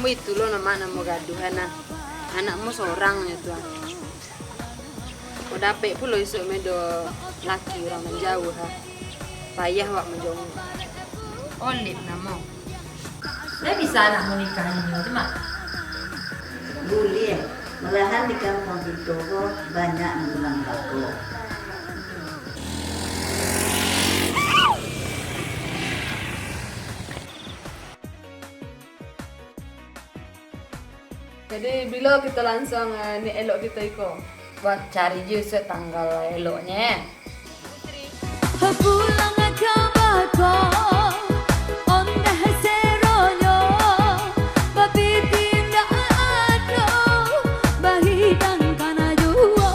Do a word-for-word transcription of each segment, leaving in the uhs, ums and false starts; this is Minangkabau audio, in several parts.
Itu lo nama namo gaduh, nah. Anakmu sorang nyo tu, ah. Kok dapek pulo isuak medo laki urang nan jauah, ah. Payah awak manjongok. Olip namo. Lai bisa anakmu nikah inyo tu, Mak? Buliah. Malahan di kampuang kito ko banyak nan bilang bako. Jadi, bilo kito lansuang, eh, niaik elok kito iko? Wah, cari jo isuak tanggal eloknyo. Pulang ka bako, ondeh seronyo, bapitindak ado, bahidang kana juo.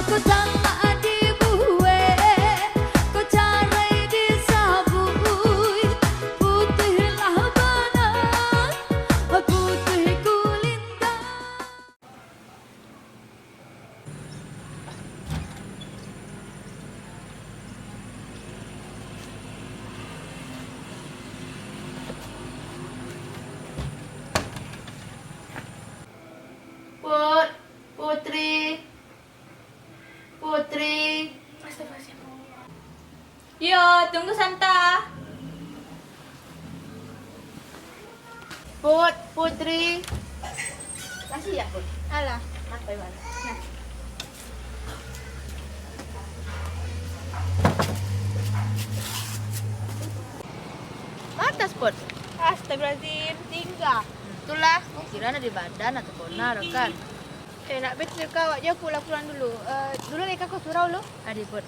Ko tamak dibuek, ko carai disabuik, putuih lah bana, putuih kulindan. Put, Putri, Putri. Astagfirullahaladzim. Yo, tunggu santa. Put, Putri. Masih ya, Put? Alah. Apa, Iwan? Nah. Atas, Put. Astagfirullahaladzim, tingga. Itulah, kira na di badan atau kona, kan? Eh, nak betul ka awak jo pulang, pulang dulu. Eh, dulu lai ka ko surau lu. Adi, Put.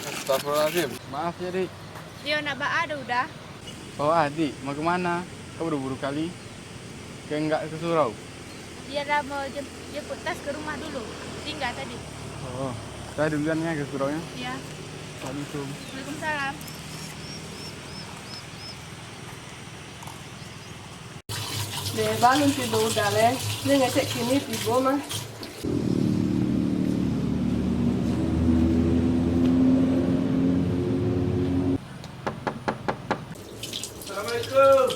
Astagfirullahaladzim. Maaf ya, Dik. Yo, nak baa dah udah. Oh, Adik, mau kemana? Kau buru-buru kali. Ke enggak ke surau? Iyo dah, mau jem-, jemput tas ke rumah dulu. Tingga tadi. Oh, saya duluan ya ke surau ya. Iya. Assalamualaikum. Waalaikumsalam. Deh, balun tibo udah leh. Deh, ngecek kini tibo mah. Assalamualaikum.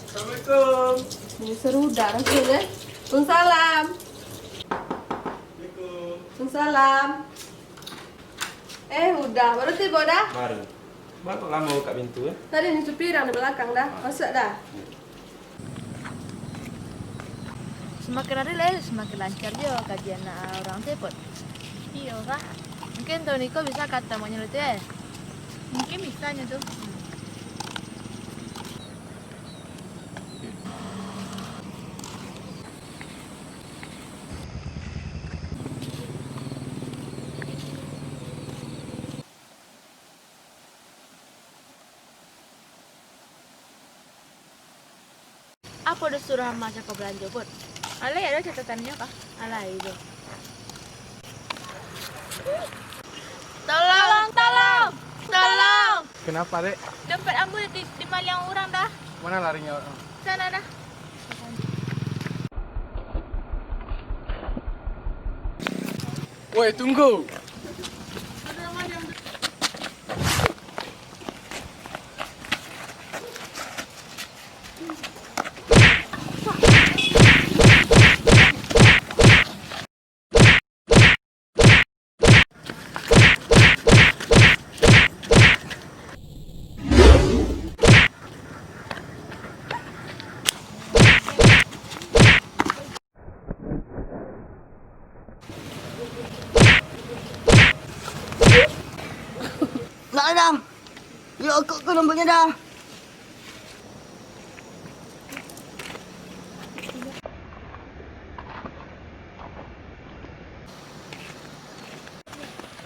Assalamualaikum. Ini serudak rasanya. Waalaikumsalam. Assalamualaikum. Waalaikumsalam. Eh, udah. Baru tibo dah? Baru. Baru lama buka pintu, eh? Tadi ni supir yang di belakang dah. Ah. Masuk dah. Ya. Samakin hari lai samakin lancar jo kaji anak urang tu, Put. Iyo, Kak. Mungkin tahun iko bisa katamunyo tu, eh? Mungkin bisa nyo tu. Apo doh suruah Ama cako balanjo, Put? Alai ado catatannyo kah? Alai tu. Tolong, tolong, tolong! Kenapa, Dek? Dompet ambo di, dimaliang urang dah. Mana larinya orang? Sana dah. Woi, tunggu! Nak dah. Yo, kok ko nampaknyo dah.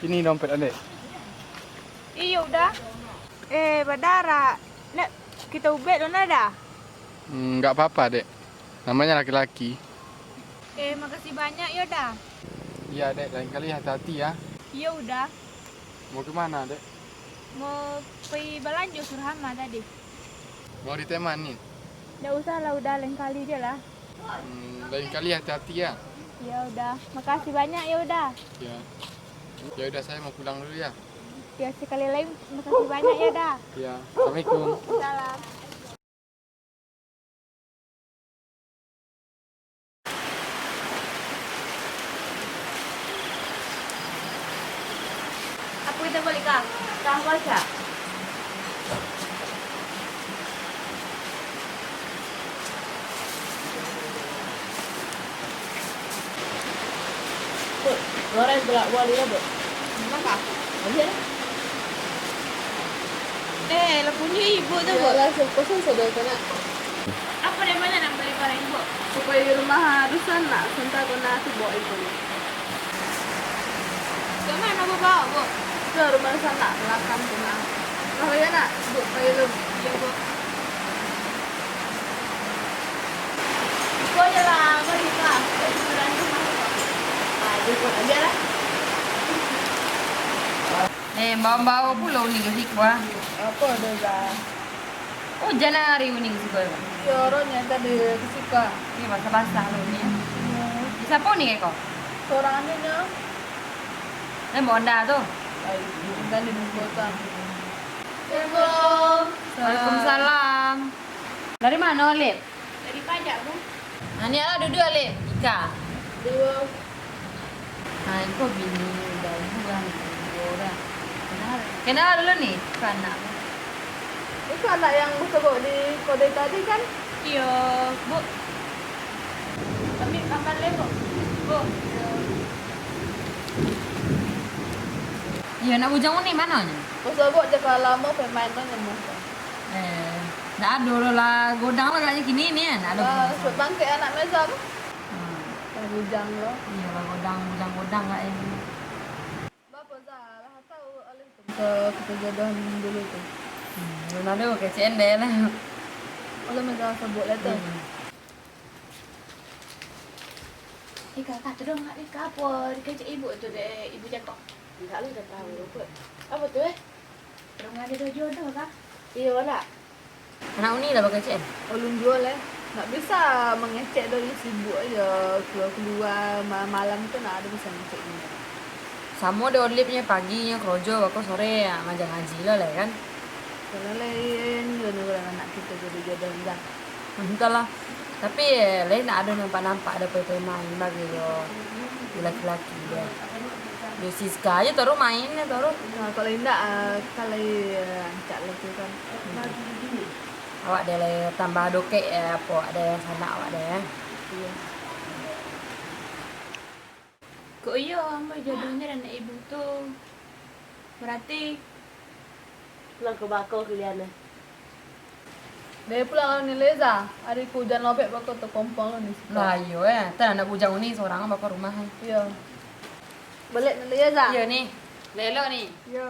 Ini dompet Adek. Iyo, udah. Eh, badarak. Nak, kito ubek lo, nah, dah? Hmm, nggak apa-apa, Dek. Namanya laki-laki. Eh, makasih banyak, yo, dah. Iya, Dek. Lain kali hati-hati, ya. Iyo, udah. Mau ke mana, Dek? Mau pai balanjo suruah Ama tadi. Mau ditemanin? Ndak usah lah, udah, lain kali je lah. Hmm, lain kali hati-hati ya. Ya udah, makasih banyak ya udah. Ya. Ya udah, saya mau pulang dulu ya. Ya, sekali lagi makasih banyak ya dah. Ya, assalamualaikum. Salam. Apo kito bali ka? Tahu aja. Buk, goreng pula buah dulu, Buk. Makan kah? Ayo lah. Eh, lah punyo ibu tu, Buk. Iyolah, siapa sih saudara tu, Nak? Apa dari mana nak beli barang ibu? Supaya di rumah harus nak, sebentar tu nak tu bawa ibu. Ke mana Buk bawa, Buk? Ke rumah sanak belakang tu, Nak. Nah, ya, Nak. Buk, ayo lu. Iya, Buk. Iko je lah, mari lah. Ayo, Buk, aja lah. Eh, bawa-bawa pulo ni ke siko, ah. Apa ada, Za? Ujan hari ko ni ka siko, Bang? Iyo, ronyo tadi ka siko. Ni basah-basah lo ni. Iyo. Di sapo ni, Kak? Sorang aja nyo. Eh, Bonda tu. Ai, bukan di muka tu. Assalamualaikum. Waalaikumsalam. Dari mano, Lip? Dari pajak, Bu. Nah, ni lah duduk, Lip. Ika. Dua. Nah, iko bini baru kan, dua urang. Kenal, kenal dulu ni, iko anak. Iko anak yang basobok di kodai tadi kan? Iyo, Bu. Kami kamar le, Bu. Bu. Iyo, nak bujang ni mano nyo? Basobok je kalau lamo pemain lo nyo. Eh, ndak ado lo lah, godang lo agaknyo kini ni, ndak ado. Lah, bujang. Sudah bangkek anak Meza tu. Hmm. Lah bujang lo. Iyo lah, godang, bujang-godang agaknyo. Bapo Za, lah tahu oleh tu. Ke, ke jodoh dulu tu. Hmm, belum ado, kecek endek lah. Oleh Meza sebut lah tu. Hmm. Eh, kakak tu dong, Kak, apo dikecek ibu tu dek Ibu Jakok? Indak lah, dah tahu, Kak. Apo tu, eh? Dong ado jodoh, Kak? Iyo, nak. Anak Uni lah bakecek? Ulun juo lai. Ndak bisa mangecek doh, sibuk aja, kalua-kalua, ma-, malam tu ndak ado bisa ngecek inyo. Samo dek Olip nyo, pagi nyo karajo, bako sore, ah, ngaji-ngaji lo lai kan. Kalau lain, jodoh urang anak kito jodoh-jodoh indah. Entahlah. Tapi, eh, lai ndak ado nampak-nampak ado preman bagi yo, laki-laki deh. Yo Siska aja taruh main, taruh. Nah, kalau indak, eh, kita lai, eh, rancak lah tu kan. Awak deh lai tambah dokek, eh, apo, ado sanak awak deh, eh. Iyo. Kok iyo, ambo jodohnyo dan anak ibu tu. Berarti pulang ka bako kalian, eh. Deh pulang ni Leza, ari ko ujan lobek bako tu kompong ni. Lah iyo, eh. Tan anak bujang ni sorang bako rumah, eh. Iyo. Baliak ni Leza. Iyo ni. Lelo ni. Iyo.